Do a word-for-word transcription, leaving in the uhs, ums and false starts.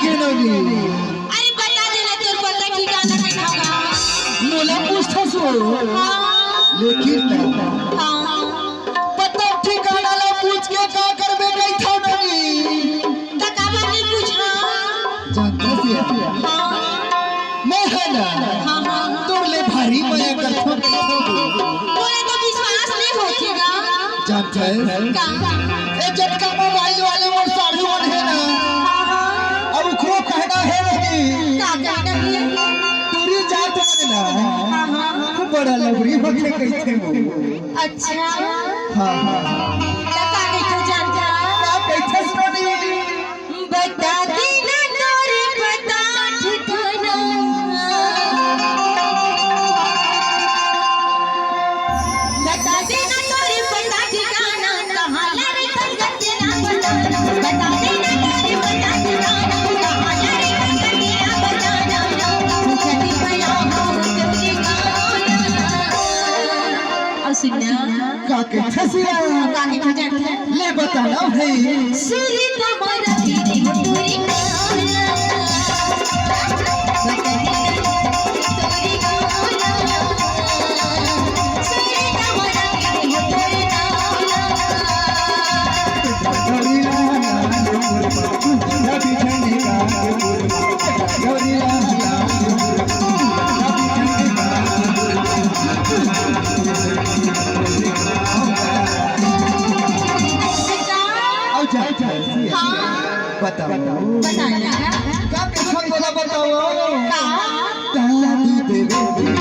अरे बता देना तोर पता ठिकाना कइसे होगा? मोला पूछथस वो। हाँ। लेकिन हाँ। पता ठिकाना ला पूछ के का करबे कहिथव नहीं? त काबर नहीं पूछना? जानथस ये? हाँ। मैं है ना? हाँ, हाँ। तोर ले भारी मया करथव कहिथव। तोला तो विश्वास नहीं होथे गा। जानथस? का? ए जतका मोबाइल वाले मोर साढ़ू मन हे ना, हाँ, हाँ। अब खूब कहना हे नहीं। का कहना हे? टूरी जात मन ना, हाँ, हाँ। खूब बड़ा लबरी होथे कहिथे वो। अच्छा। हाँ, हाँ, हाँ। त का कहिथे जानथस? का कहिथे सुनो नहीं? बता देना तोर पता ठिकाना। बता देना तोर पता ठिकाना, कहाँ ला रे संगत के ना बताना। बता देना तोर पता ठिकाना, कहाँ ला रे संगत के ना बताना। जदी बना हो तो ठिकाना। अउ सुनना। का कहिथे सिया? का कहिथे जानथस? ले बताना भाई। सुरता मरा तेरे हो तोरे गाना। अउ जा, जा, जा। हाँ। बताओ। बताया। का कहिथे बोला बताओ। का? ताला दे दे रे।